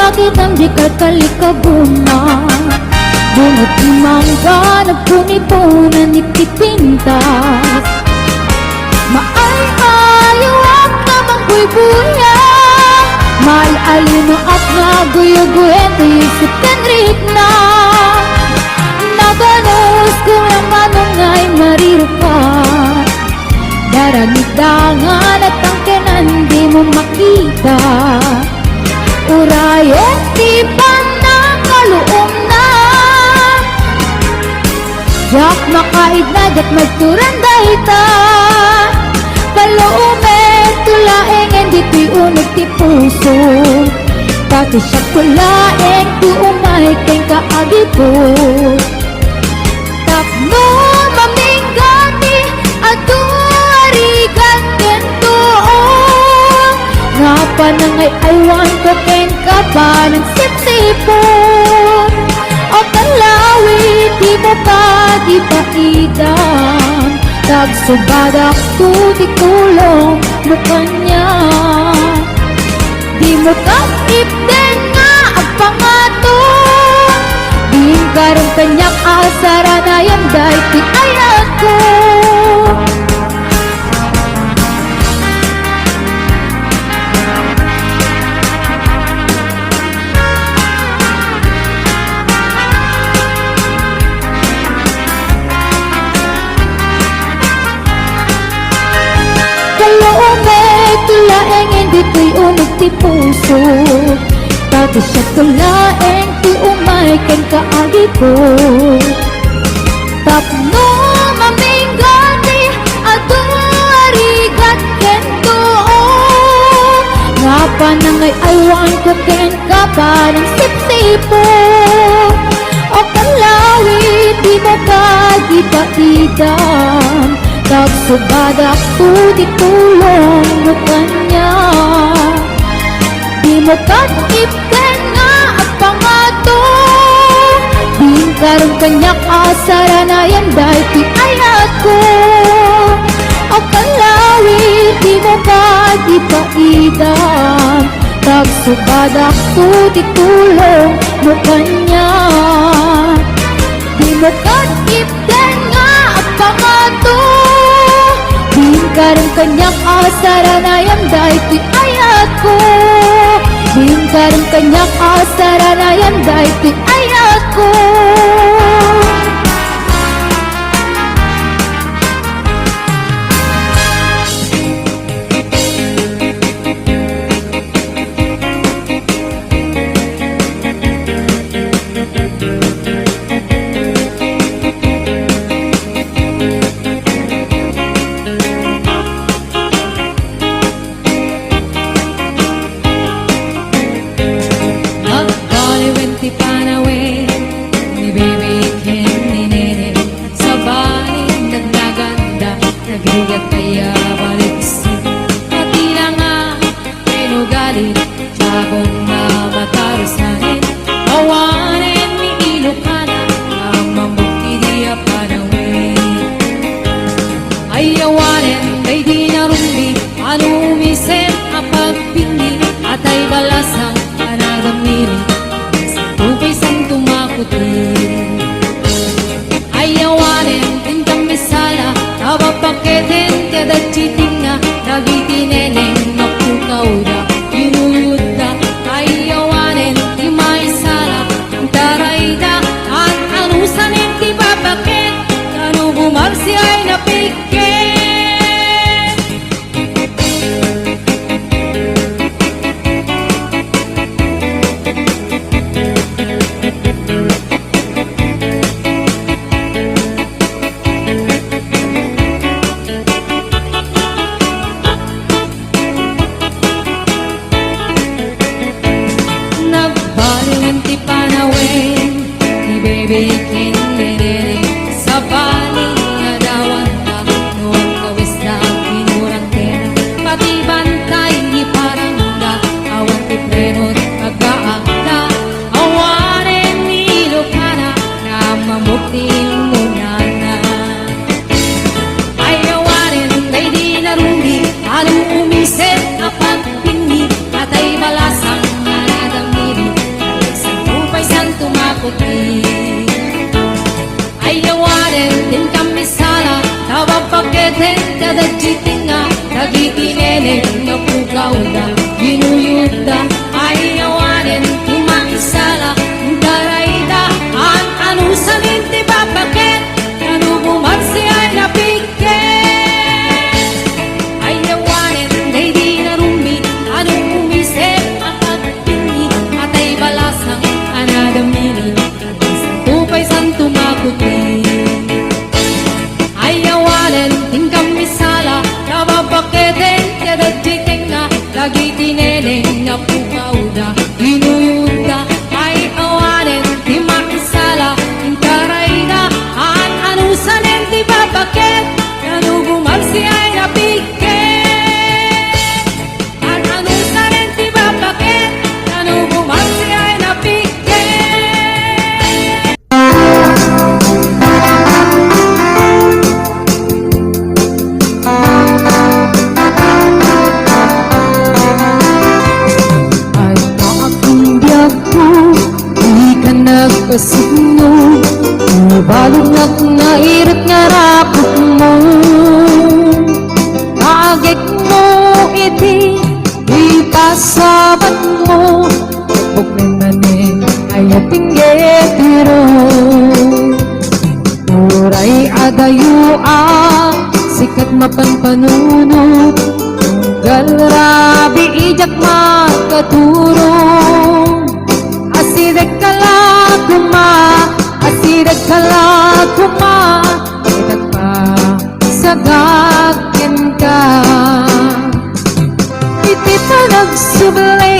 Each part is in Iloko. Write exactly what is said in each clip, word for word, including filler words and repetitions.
Ket di kalkalikaguna, bunga ti mangga, nagpunipunan iti pintas. Maay-ayoak nga mangbuybuya, maal-alinoak nga aguyugoyen ti isip ken rikna. Naganus ko nga manong nga imariruka. Daranidangan at tangkenan, dimo makita. Urayen ti pannakaluomna. Diak makaidna, diak magturan dayta. Paluomek to laengen ditoy uneg ti puso. Ta ti siak to laeng ti umay kenka, agipo. Tapno mamingga ti adu a rigat ken too, nga panangay-aywanko kenka panangsipsipon. O kalawit, dimo pagipaidan, tagsubadak to ti tulong mo kaniak. Dimo pag-ipden nga agpangato, biingkarem kaniak a saranayan daytoy ayatko. Paluomek to laengen ditoy uneg ti puso. Ta ti siak to laeng ti umay kenka, agipo. Tapno mamingga ti adu a rigat ken too, nga panangay-aywanko kenka panangsipsipon. O kalawit, dimo pagipaidan, tagsubadak to ti tulong mo kaniak. Dimo pag-ipden nga agpangato, biingkarem kaniak a saranayan daytoy ayatko. O kalawit, dimo pagipaidan, tagsubadak to ti tulong mo kaniak. Dimo pag-ipden nga agpangato, biingkarem kaniak a saranayan daytoy ayatko. Biingkarem kaniak a saranayan daytoy ayatko. Agbaliwen ti panawen Ayawanen ti kamisala, ta babbaket ti adda dagiti tengnga, dagiti neneng nga pugawda, ginuyodda. Ayawanen ti makisala, dayta, an-anusanen ti babbaket, ta no gumarsiay napiket. Ayawanen daydi narummi, a no umiset a pagpinni, a tay balasang a nadamini, santo pay santo makuti. Ayawanen ti kamisala, ta babbaket ti adda dagiti tengnga, dagiti neneng nga pugawda, ginuyodda. Ayawanen ti makisala, dayta, an-anusanen ti babbaket, ta no gumarsiay napiket. An-anusanen ti babbaket, ta no gumarsiay napiket. Adda a biagko, dika nagpasipno, ibaludnak nairat nga raputmo. Agekmo iti ipasabatmo, buknen manen aya ti inggediro. Uray adayo a sikat mapanpanunot, tunggal rabii diak makaturong. Asidegka la koma, asidegka la koma, ket agpasagak kenka. Iti panagsubli,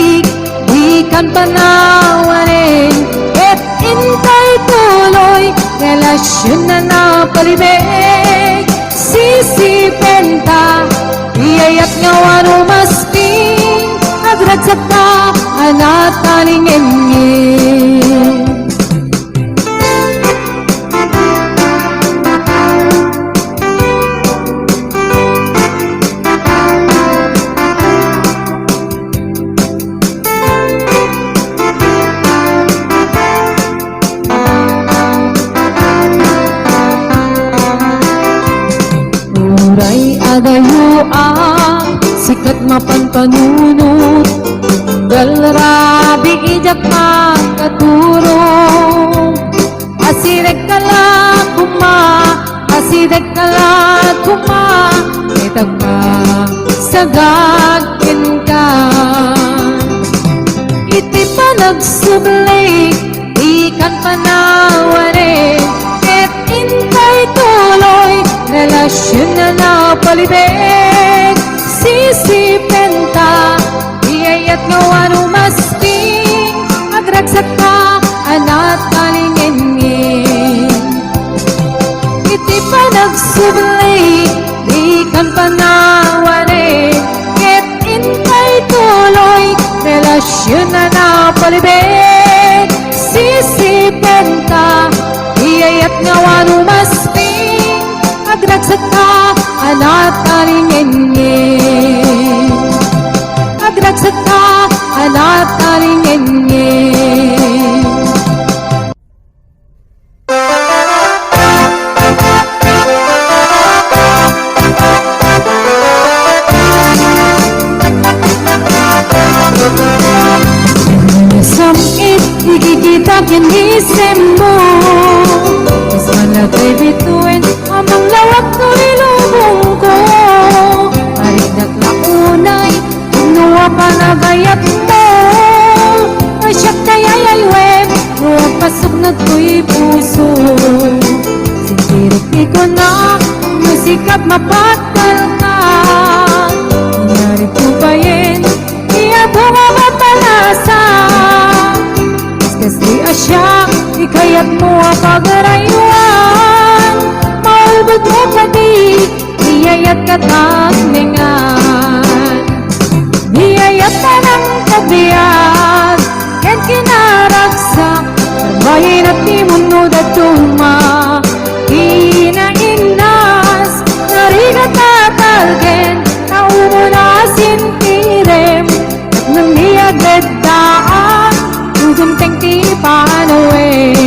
dikan panawanen, ket intay tuloy, relasion a napalibeg. Sisipenta, iyayat nga wano maskin, agragsakta a natalingengngin. Uray adayo a sikat mapanpanunot, tunggal rabii diak makaturong. Asidegka la koma, asidegka la koma, ket agpasagak kenka. Iti panagsubli, dikan panawanen, ket intay tuloy, relasion a napalibeg. Sisipenta, iyayat nga wano maskin, agragsakta a natalingengngin. Iti panagsubli, dikan panawanen, ket intay tuloy, relasion a napalibeg. Sisipenta, iyayat nga wano maskin, agragsakta a natalingengngin. Agragsakta a natalingengngin. Sam-it, ikikita ken isemmo. Kas manatay bituen, amang lawak no ilubongko. Aridak la unay, no a panagayatmo. Ay siak ti ayaywem, no a pasuknad toy puso. Sintirik ti kuna, no sika mapatkalka. Inarip ko payen, ti adu nga mapalasa. Kas di a siak, ikayatmo a pagaraywan. Maulbodmo kadi, iyayat ket agmengan. Iyayat a nangkabiag, ken kinaragsak, bayen a ti munno dadduma. Kinainnas, narigat a talgen, ta umuna sintirem. Ket no miagedda, dumteng ti panawen.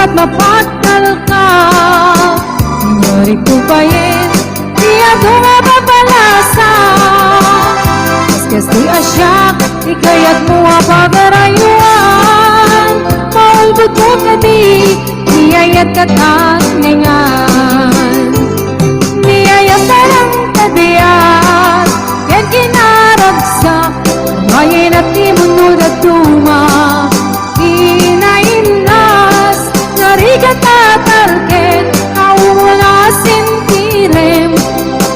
Mapagtalka, ngarud ko payen, ti adu nga babalasa. Kas-, kas ti a siak, ti kayatmo a pagaraywan, maulbodmo kadi, ti ayat ket agningan. Ti ayat a lang kadiak, ken kinaragsak, mayen a ti munod a duma. Inainnas, narigat a talken, kaumuna sintirim,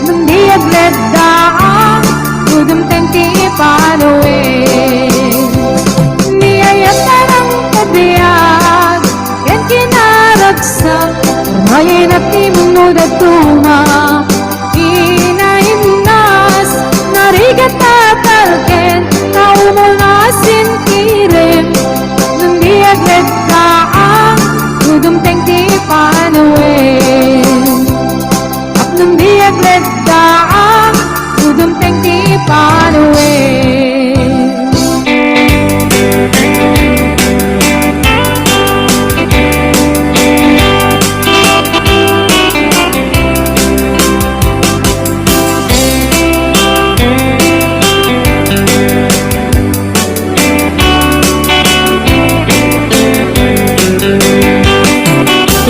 no di agleddaang, no dumteng ti ipanuem. Ni ayat a lang kadiak, ken kinaragsak, mayen a ti munod a duma. Inainnas, narigat a talken, kaumuna sintirim, no di agleddaang, no dumteng ti ipanuem. Tapno di agleddaang, no dumteng ti ipanuem.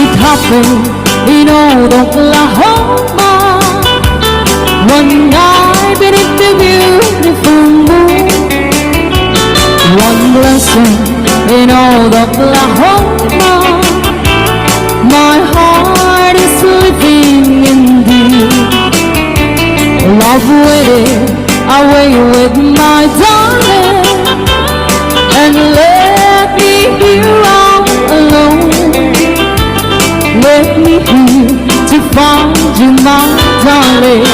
It happened in old Oklahoma. One night beneath the beautiful moon. One blessing in old Oklahoma. My heart is living indeed. Love waited away with my darling, and left me here all alone. Left me here to find you, my darling.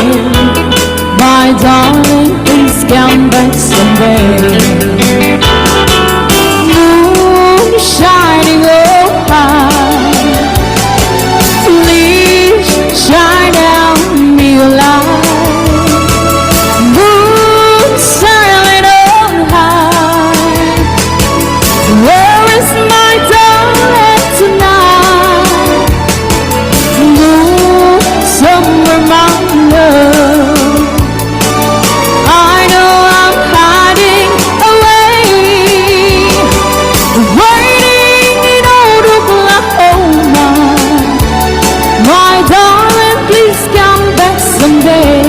My darling, please come back someday. Moon shining, oh, high. Please shine down me a light. Moon silent on high. Where is my darling tonight? Moon somewhere, my love. I know I'm hiding away, waiting in old Oklahoma. My darling, please come back someday.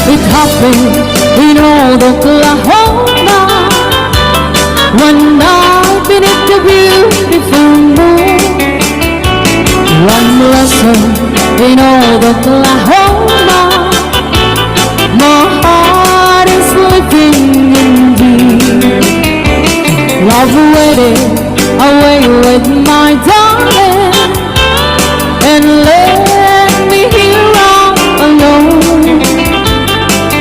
It happened in old Oklahoma, one night beneath the beautiful moon. One blessing in old Oklahoma, my heart is living indeed. Love waited away with my darling, and left me here all alone.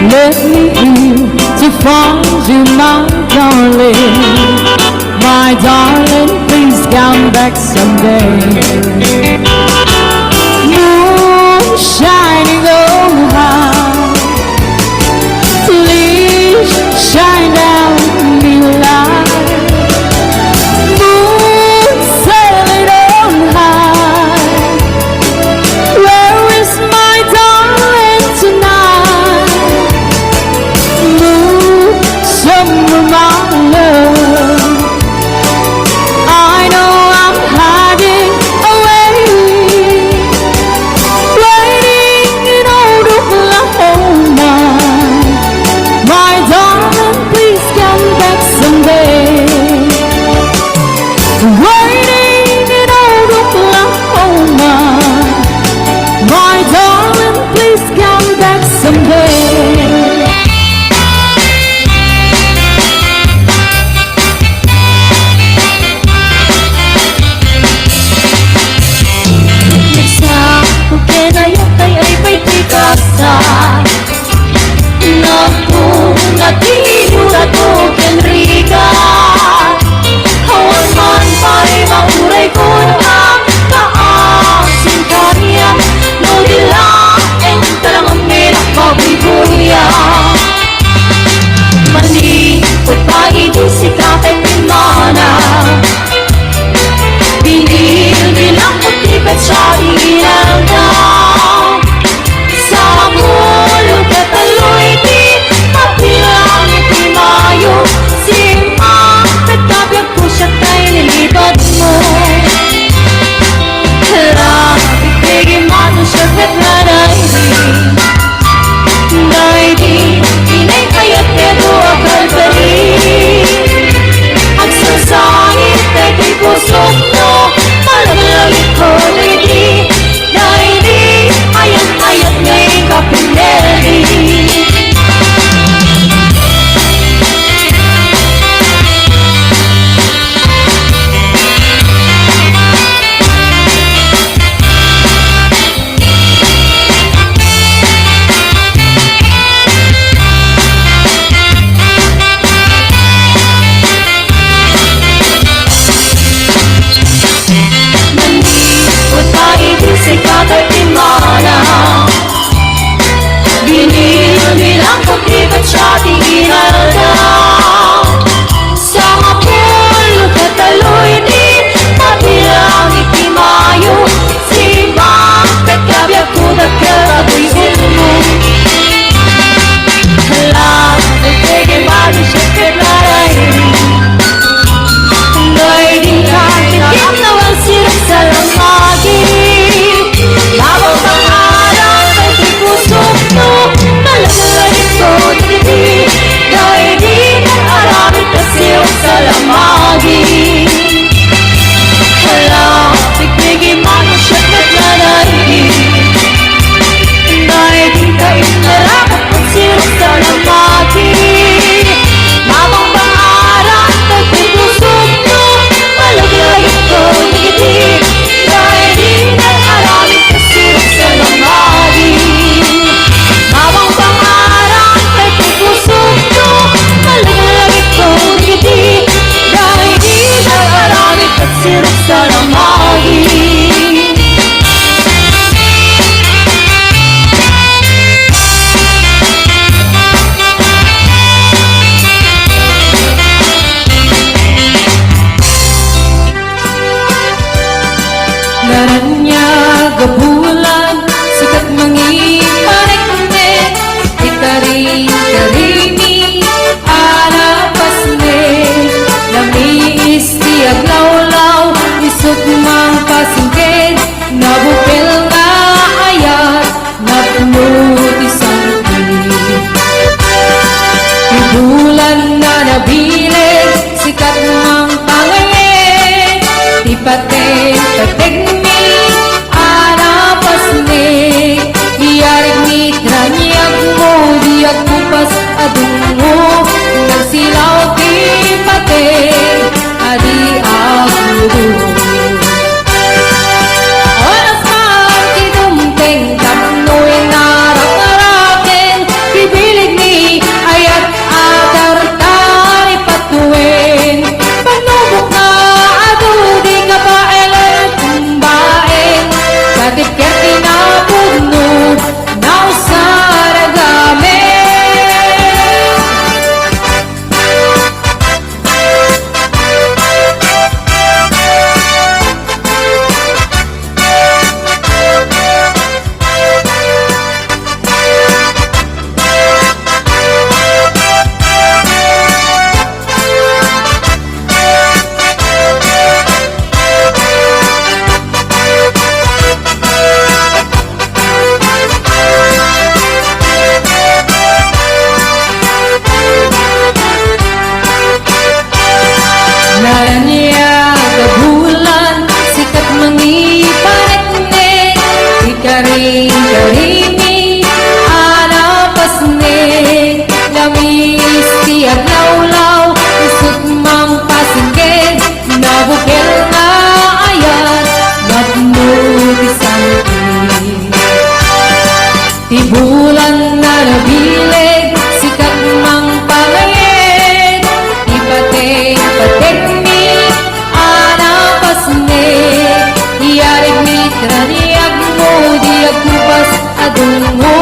Left me here to find you, my darling. My darling, please come back someday. Moon shining, oh, high. Please shine down me a light. Moon sailing on high. Where is my darling tonight? Moon somewhere, my love. I know I'm hiding away, waiting in old Oklahoma. Bulan a nabileg, sikat mangpangayek, ti pateg-pategmi a napasnek, iyarigmi ti raniagmo, di agkupas a dungngo, nagsilaw ti pateg a di agludo. Oras man ti dumteng tapno inarang-araken ti bilegmi, ayat a tartari patuen. Panubok nga adu, di kabaelan tumbaen, katipker ti napudno, nausar a gamek. Naraniag a bulan, sikat mangiparetnek, ti karing-karingmi a napasnek, lamis ti aglawlaw, isut' mangpasingked, nabukel nga ayat, napno ti sangti. Ti bulan a nabileg, sikat mangpangayek, ti pateg-pategmi a napasnek, iyarigmi ti raniagmo, di agkupas a dungngo,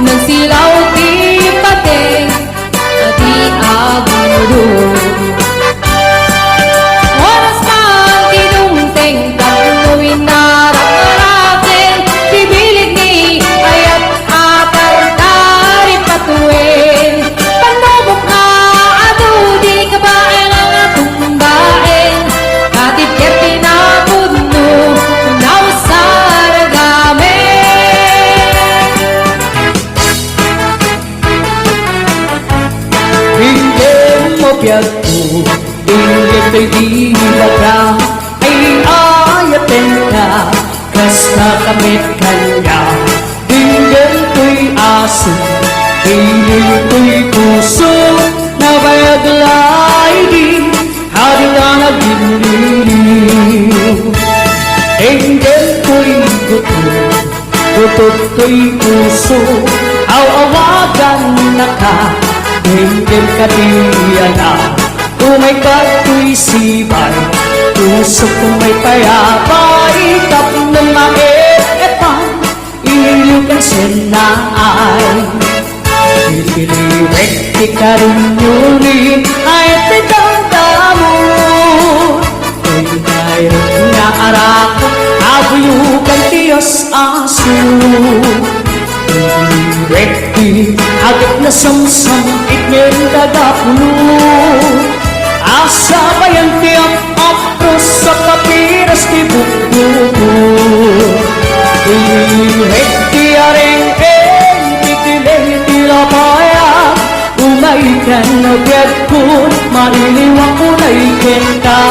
nagsilaw ti pateg a di agmudo. Oras man ti dumteng tapno inarang-araken ti bilegmi, ayat a tartari patuen. Panubok nga adu, di kabaelan tumbaen, katipker ti napudno, nausar a gamek. Inggem mo biagko, inggem toy di baga, ay ayatenka, kasta ka met kaniak. Inggem toy aso, inggem toy puso, nabayag laeng di, adda nagiliw. Inggem toy gutom, gutom toy puso, aw-awagannaka, inggem kadi a na. Umayka toy sibay, pusok umayka pay, tapno maep-epan, iliw ken sennay. Itiliwek ti karinyo ni ay ti damdamo. Daydiay nga arak, abuyogan ti as-aso. Itiliwek ti agat nasamsam, itngen dadapulo. Asabayan ti ap-ap Rosa, papiras ti bukbuko. Ilingrek ti areng-eng, ti kileng ti lapayag. Umaykan no biagko, mailiwak unay kenka.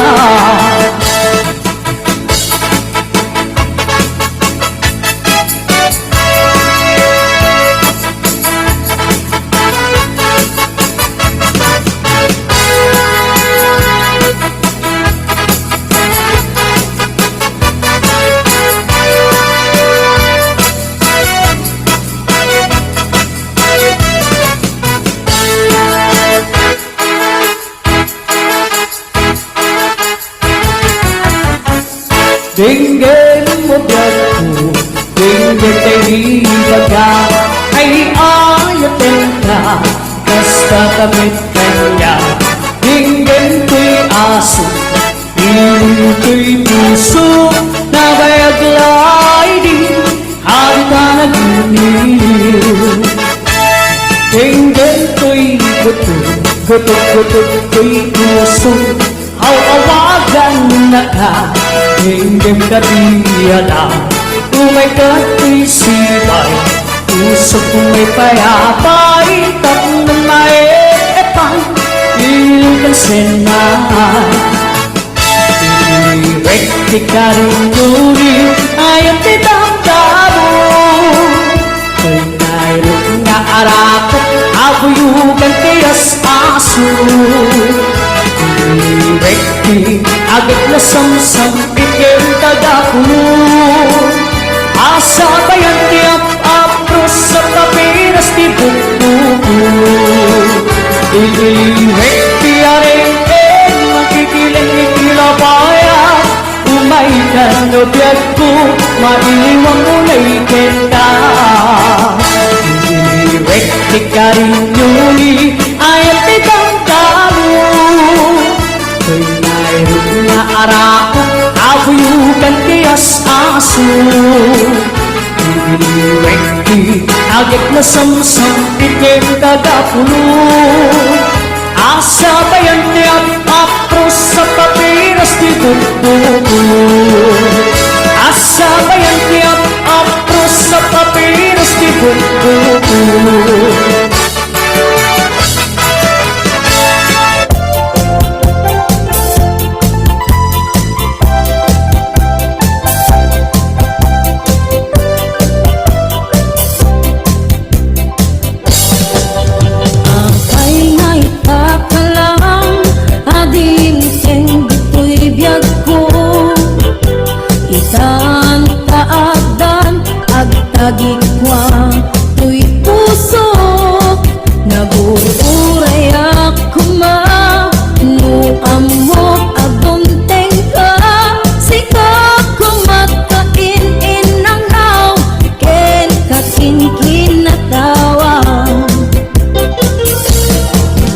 Denggen mo biagko, denggen tay di baga, ay ayatenka, kasta ka met kaniak. Denggen toy aso, iliw toy puso, nabayag laeng di, adda nagiliw. Denggen toy gutom, gutom, gutom toy puso, aw-awagannaka, denggen kadi a na. Umayka toy sibay, pusok umayka pay, tapno maep-epan. Irek ti karinyoni, ayan ti damdamo. Kaynayrek nga arakep a buyogan ti as-aso. Irek ti agek nasamsam ken tagapulo. Asabayan ti ap-apros a papiras ti bukbuko. Irek ti areng-eng, makikiling iti labaya. Umayka no biagko, maiwan unay kenka. Irek ti karinyoni, ayan ti damdamo. Kaynayrek nga arakep a buyogan ti as-aso. Irek ti agek nasamsam ken tagapulo. Asabayan ti ap-apros a papiras ti bukbuko. Asabayan ti ap-apros a papiras ti bukbuko. Apay nga ita ka lang a dimteng ditoy biagko. Itan ta addan agtagikua toy pusok. Nagur-urayak koma no ammok a dumtengka. Sika koma kain-inangaw ken kakinkinatawa.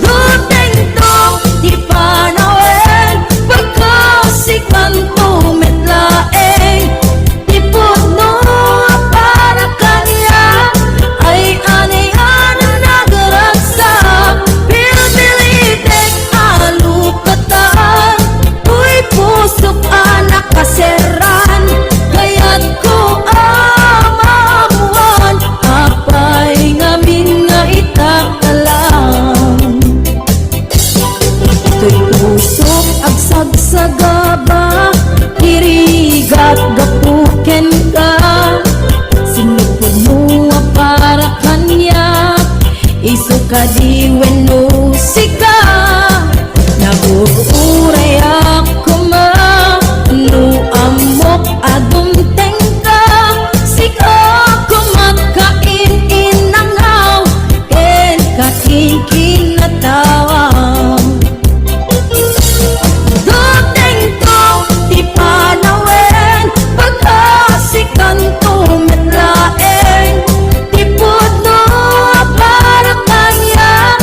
Dumtengto ti panawen, pagkasikanto met laeng ti pudno a para kaniak. Ay anian a nagragsak, pilpilitek a lukatan. Uy, pusok a nakaserran, kayatko a maammuan, apay ngamin nga ita ka lang. Toy pusok agsagsagaba, irigat gapu kenka. Sinupudmo a para kaniak, isu kadi wenno sika. Nagur-urayak koma no ammok a dumtengka. Sika koma kain-inangaw ken kakinkinatawa. Dumtengto ti panawen, pagkasikanto met laeng ti pudno a para kaniak.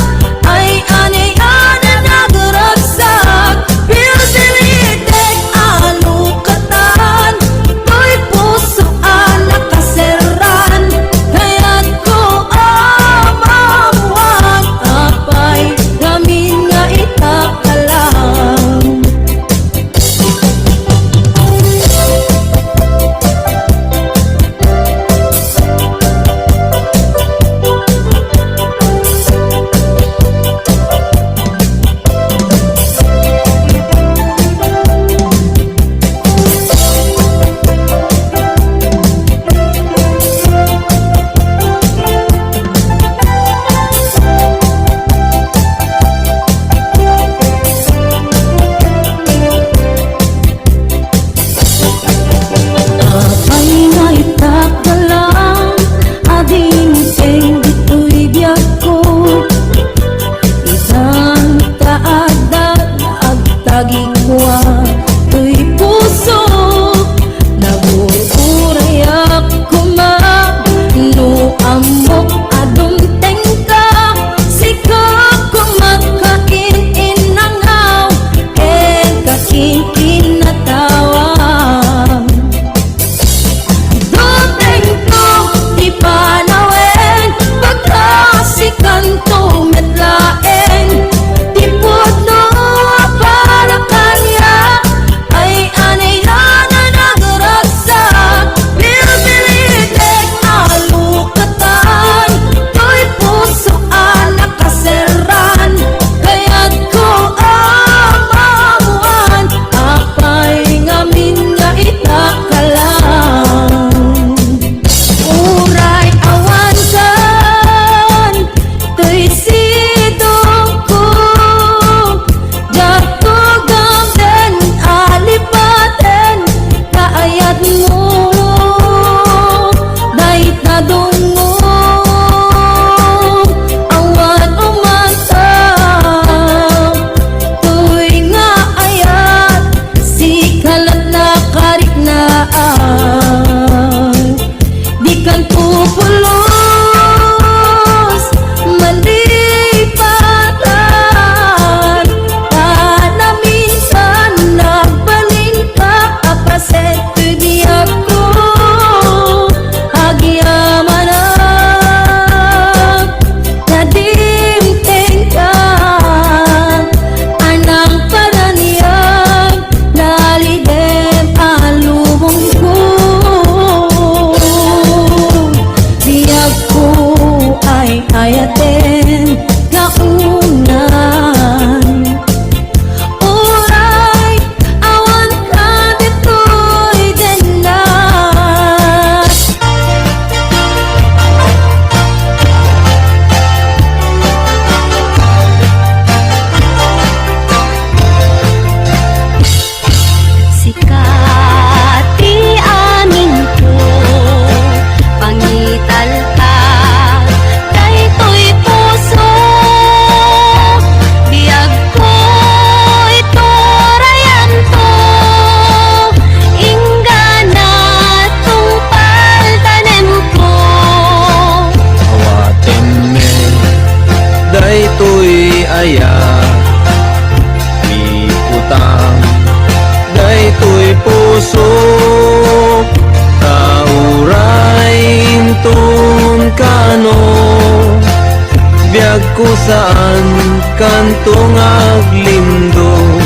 Kusaankanto nga aglindong.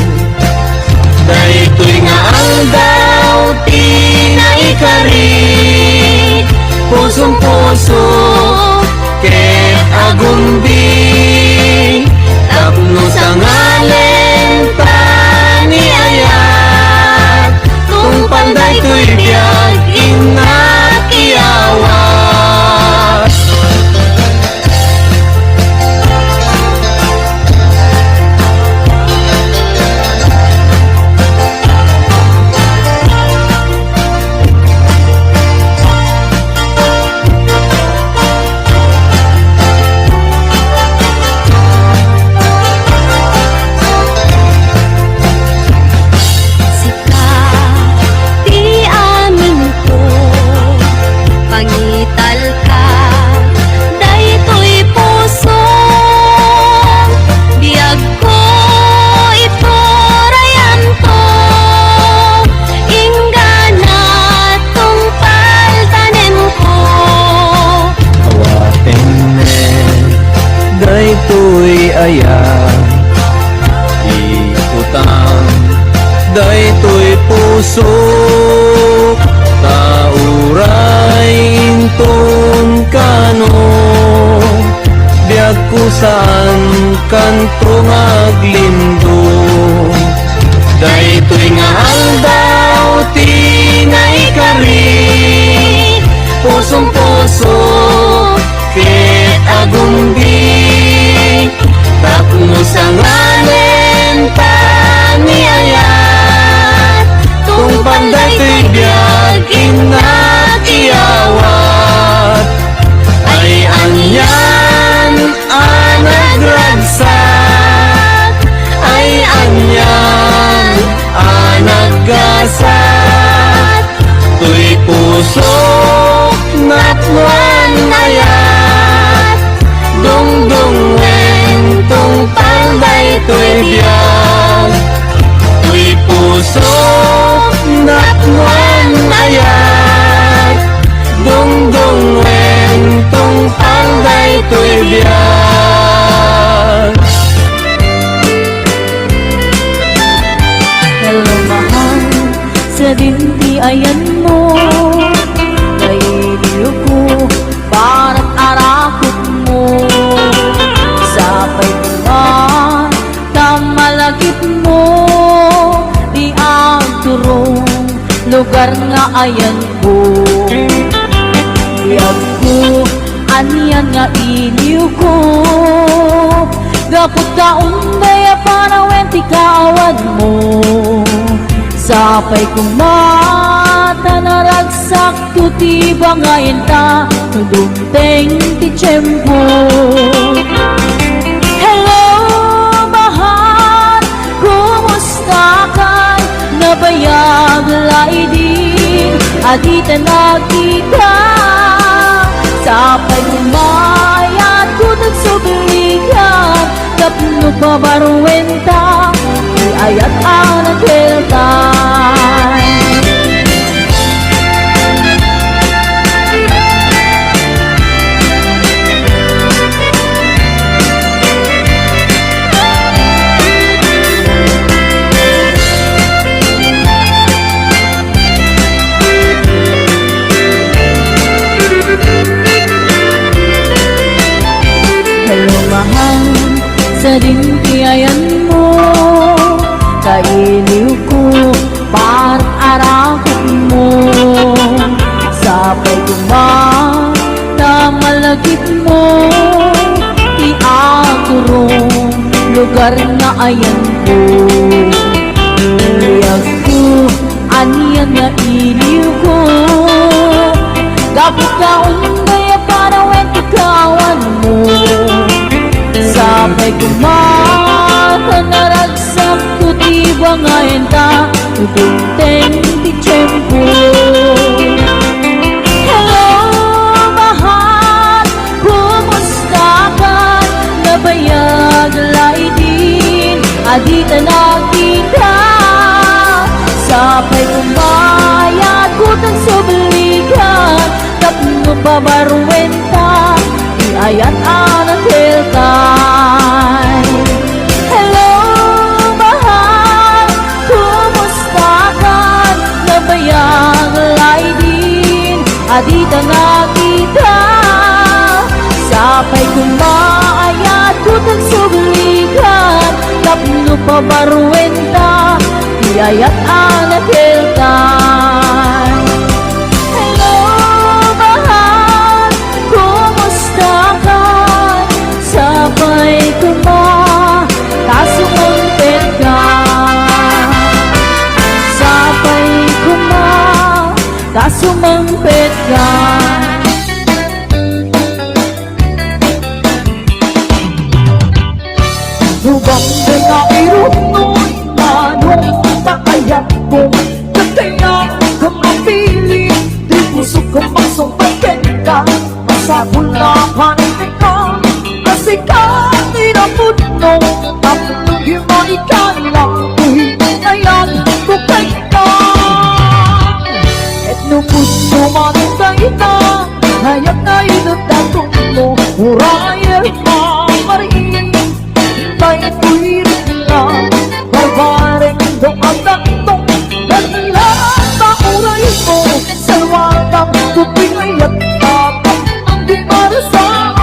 Daytoy nga aldaw ti naikari, pusong-puso ket agumbi. Tapno sangalen ta ni ayat, tungpal daytoy biag innak iyawat. Sika ti amin ko, pangitalka daytoy puso. Biagko, iturayanto, inggana tungpal tanenko. Awaten met daytoy ayat, ikutang daytoy puso, ta uray inton kano, biagko saan kanto nga aglindong. Daytoy nga aldaw ti naikari, pusong-puso ket agumbi. Tapno sangalen ta ni ayat, tungpal daytoy biag innak iyawat. Ay anian a nagragsak, ay anian a naggasat, toy pusok napnoan ayat, dungdungwen tungpal daytoy biag. Toy pusok napnoan ayat, dungdungwen tungpal daytoy biag. Hello, mahal, sadin ti ayanmo, kailiwko, parak arakupmo, sapay koma ta malagipmo ti agturong lugar nga ayanko. Biagko, anian nga iliwko, gapu ta unday a panawen ti kaawanmo. Sapay koma ta naragsak ti bangayen ta no dumteng ti tiempo. Hello, mahal, kumustakan? Nabayag laydin a dita nagkita. Sapay koma ayatko ti agsubligan, tapno pabaruenta ti ayat a nakeltan. Hello, mahal, sadin ti ayanmo, kailiwko, parak arakupmo. Sapay koma ta malagipmo ti agturong lugar nga ayanko. Biagko, anian nga iliwko, gapu ta unday a panawen ti kaawanmo. Sapay koma ta naragsak ti bangayen ta no dumteng ti tiempo. Hello, mahal, kumustakan? Nabayag laydin a dita nagkita. Sapay koma ayatko ti agsubligan, tapno pabaruenta ti ayat a nakeltan. Dita nga kita, sapay koma, ayat ko ti agsubligan, tapno pabaruenta ti ayat a nakeltan. Hello, mahal, kumusta ka? Sapay koma, ta sumangpet ka. Sapay koma, ta sumangpet ka. Nubang dayta iruknoy, manong ta ayatko, ket dayta mapili, ti pusok mangsungpet kenka, masapul a panagtengka, a sika ti napudno, tapno di maikala, ti ayatko kenka. Ket no pudno man dayta, ayat nga idatdatmo, uray a mariin, daytoy rikna, barbareng do addatmo, ket la ta uray mo, salwadam, ti ayat, tapno di marasaan.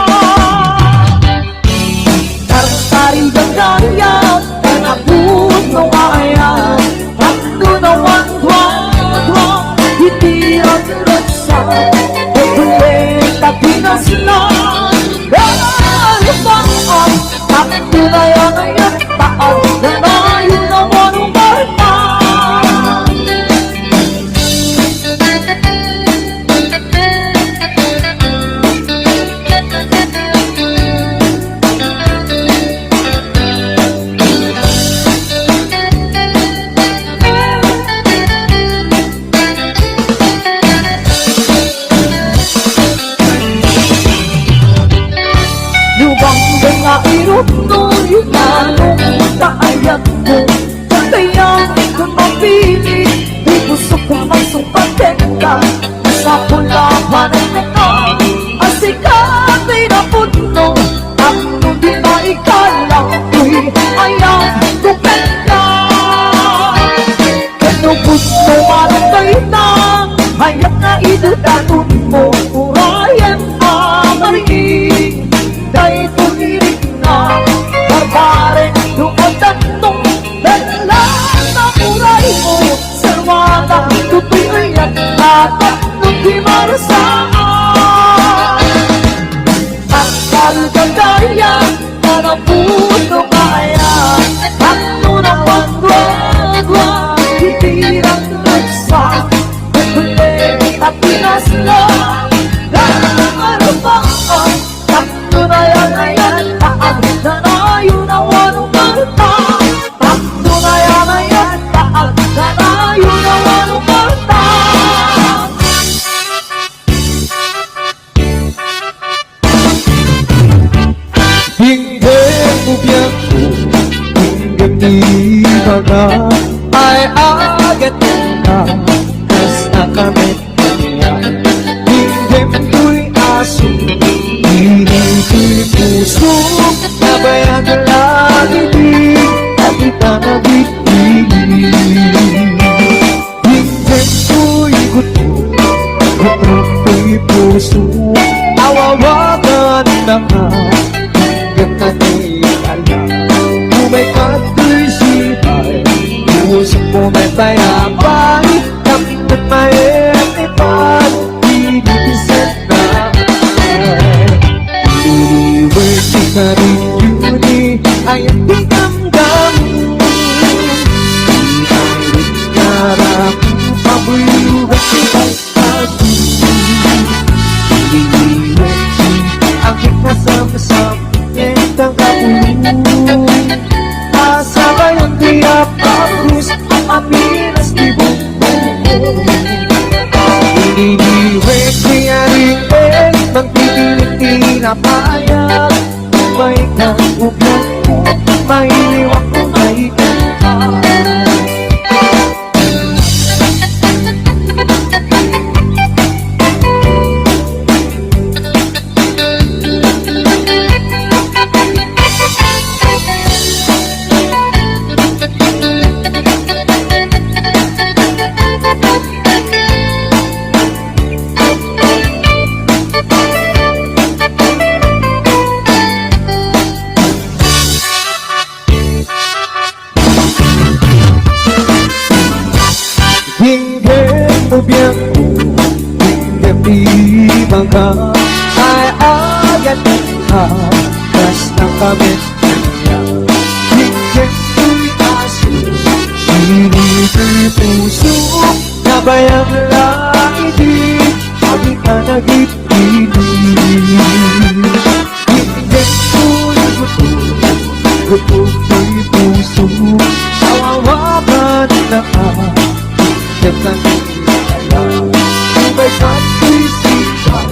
Tartarigan dayta, ta napudno nga ayat, tapno nawan duadua, iti ragsa, ket kumbenta pinasla, darupaan, tapno nayan ayat, taas na nayon na manumarta. Nubang nga iruknoy, manong ta ayatko, dayta mapili, ti pusok mangsungpet kenka, masapul a panagtengka, a sika ti napudno, tapno di maikala, ti ayatko kenka. Ket no pudno man dayta, ayat nga idatdatmo, uray a mariin, daytoy rikna, barbareng do addatmo, ket la ta uray mo, salwadam, ti ayat, tapno di marasaan. Agtalkan dayta, ta napudno nga ayat, tapno nawan duadua, iti ragsa, ket kumbenta pinasla, darupaan, tapno nayan ayat, taas na nayon na manumarta, tapno nayan ayat, taas na nayon na manumarta. Inggem mo biangko, inggem ti ibaga, ay agatna, kas a kamet kaniak. Inggem toy aso, inggem toy puso, nabayag la idi, a kita nagbigbig. Inggem toy gutro, gutro toy puso, awawagan na ka, inggem na ti ala. Umay kadtoy sipay, puso ko may payapay, tapno maetipan, di bibiset na. Iliwet ti karigyoni, ayan ti damdamo. Di ayrek nga raku, pabuyogan ti pagtago. Iliwet ti angin a samsam, ket ang kapulong. Asabayan ti apagos, a papinas ti bukbuk. Iliwet ti aring-eng, magtitinik ti napayag. May kang ubyang ko, mailiwak ko, may kang Inggirmo biangko, inggirmo ti ibaga, ay-ayatenka, kas nakamet kaniak. Inggirmo ti aso, inggirmo ti puso, nabayag la idi, agika nagitili. Inggirmo ti gutom, gutom ti puso, awawagan na ka. Diak kami ala, umay kat ti sika,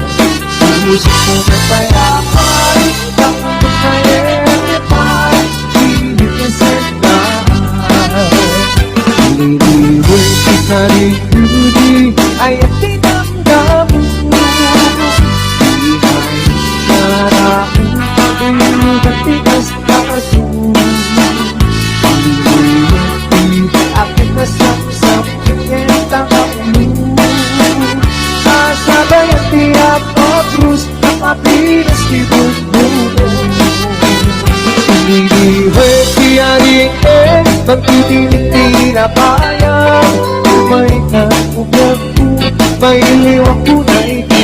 puso ko nagpayapay, takot na ete pay, pilit na senda. Liliwen ti karikudi, ay ti damdamu. Di ay naraku, paglugat ti kasu. Liliwen ti akin a samsam, kayat ang ulo. Kasabayan ti apakrus, kapapinas ti bukbukmo. Liliwen ti arik, eh, magtitinik ti nabayag. Umay ka, ubyagko, mailiwakko na iti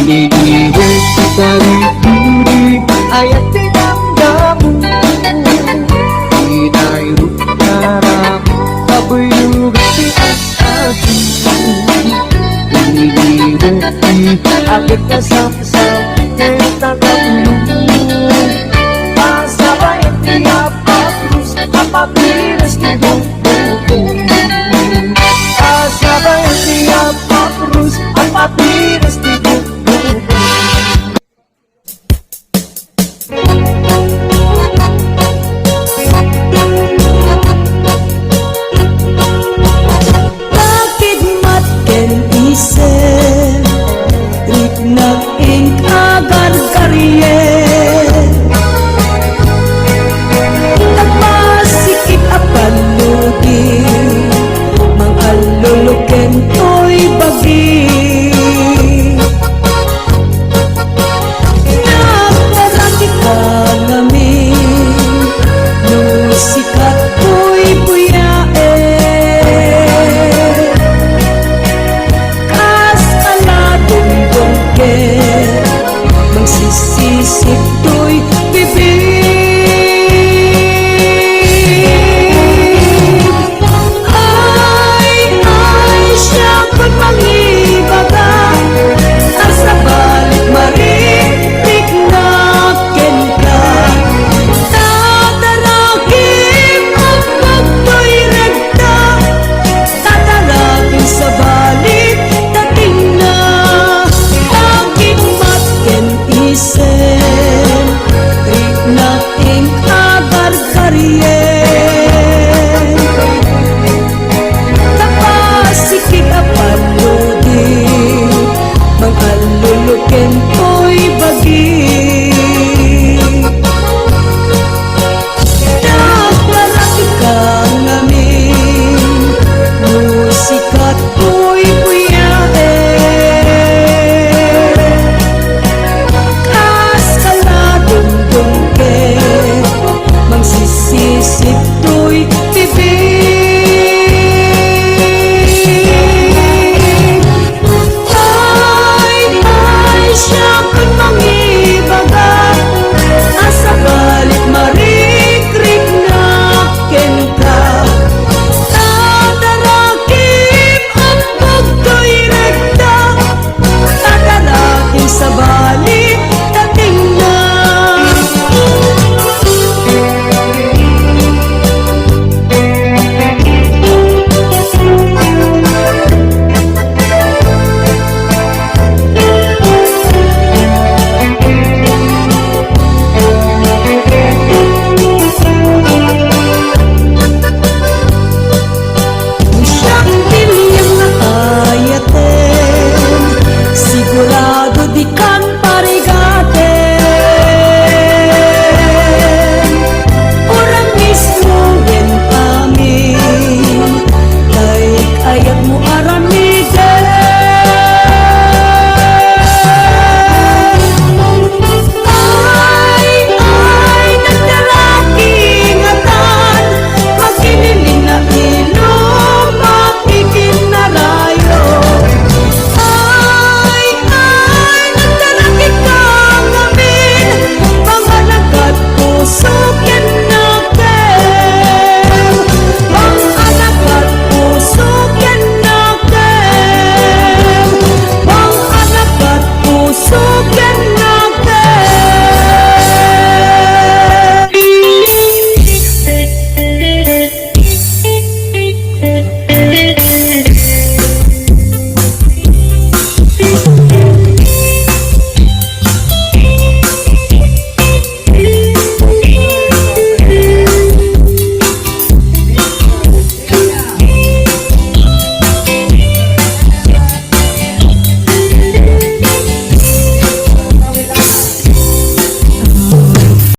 Liliwen ti karikudi, ay-ayaten ti damdamu. Inayrup nga ramu, kabuylog ti as-asu. Liliwen ti akin a samsam, ket ang ulo. Kasabayan ti apakrus, kapapinas ti bukbukmo. Kasabayan ti apakrus, kapapinas ti bukbukmo. Nakidmat ken isem, riknak ing agargarien. Nagmasikip a pannugi, mangalluluken toy bagi. Nagparati ka ngamin, no sika toy buyae. Kas ala dungdung ket mangsisisip toy bibig. Ay, ay, siak mangibaga, a sabali mariknak kenka. Tadaragim a pagtuyreg ta, tataragim sabali, dating na. Nakidmat ken isem, riknak ing agargarien.